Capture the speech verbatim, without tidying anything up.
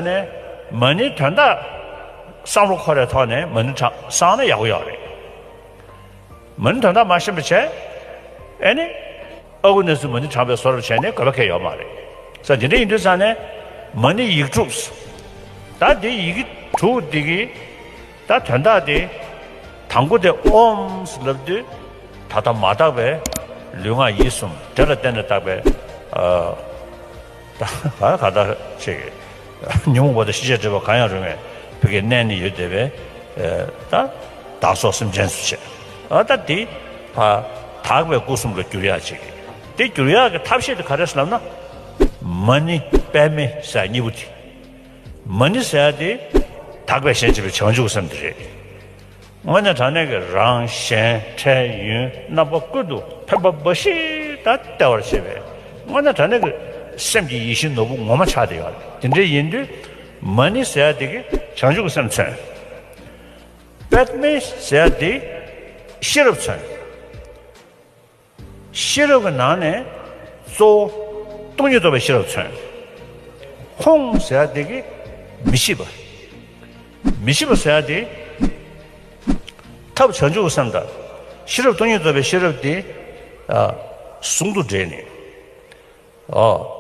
ནས་མ་ཎིའི་དོན་དག་བསམ་བློ་འཁོར་བའི་ཐོག་ནས་མ་ཎི་བགྲངས་བསམ་ན་ཡག་པོ་ཡོད་རེད། མ་ཎི་དོན་དག་མ་ཤེས་པ་བྱས། ཨེ་ནི། ཨ་ཁུ་ནེ་ཙོས་མ་ཎི་བགྲངས་པའི་བཟོ་འདྲ་བྱས་ནས་དགོས་པ་གང་ཡང་ཡོད་མ་རེད། ས་དེ་འདྲ་ཡིན་དུས་ཙང་ནས་མ་ཎི་ཡིག་དྲུག་ད་དེ་ཡི་གེ་དྲུག་འདི་གི་ད་དོན་དག་དེ་དང་པོ་དེ་ཨོམ་ཟེར་ལབ་དུས་ད་ལྟ་མ་དག་པའི་ལུས་ངག་ཡིད་གསུམ་དེ་ལ་བརྟེན་ནས་བཏགས་པའི་ཨ། ད་ག་ག་ད་ཅིག་ཉོན་མོངས་པ་དང་ཤེས་བྱའི་སྒྲིབ་པ་གང་ཡང་རུང་བའི་བུ་གའི་གནས་ནི་ཡོད་བསྡད་པའི་ད་བདག་སོགས་སེམས་ཅན་སུ་བྱེད། ཨ་ད་འདི་ཕ་དག་པའི་སྐུ་གསུམ་ལ་བསྒྱུར་ཡག་ཅིག་འདི་བསྒྱུར་ཡག་གི་ཐབས་ཤེས་དེ་ག་རེ་ཟེར་ལབ་ན། མ་ཎི་པདྨེ་ཟེར་གཉིས་པོ་དེ། མ་ཎི་ཟེར་ཡག་དེ་དག་པའི་ཞེན་བྱེད་པའི་བྱང་ཆུབ་ཀྱི་སེམས་དེ་རེད། དངོས་གནས་དྲང་གནས་ཀྱི་རང་གཞན་འཕྲལ་ཡུན་རྣམ་པ་ཀུན་ཏུ་ཕན་པ་འབའ་ཞིག་ད་སྟེར་བར་བྱེད་པའི་དངོས་གནས་དྲང་གནས་ཀྱི་སེམས་ཀྱི་ཡིད་བཞིན་ནོར་བུ་ངོ་མ་ཆགས་བསྡད་ཡོད་རེད། དེ་འདྲ་ཡིན་དུས་མ་ཎི་ཟེར་ཡག་དེ་གིས་བྱང་ཆུབ་ཀྱི་སེམས་མཚོན། པདྨེ་ཟེར་ཡག་དེ་ཤེས་རབ་མཚོན། ཤེས་རབ་ཀྱི་ནང་ནས་གཙོ་བོ་སྟོང་ཉིད་རྟོགས་པའི་ཤེས་རབ་མཚོན། ཧཱུྃ་ཟེར་ཡག་དེ་གིས་མི་ཤེས་པ། མི་ཤེས་པ་ཟེར་ཡག་དེ་ཐབས་བྱང་ཆུབ་ཀྱི་སེམས་དང་ཤེས་རབ་སྟོང་ཉིད་རྟོགས་པའི་ཤེས་རབ་དེ་ཨ་ཟུང་དུ་འབྲེལ་ནས། ཨོ།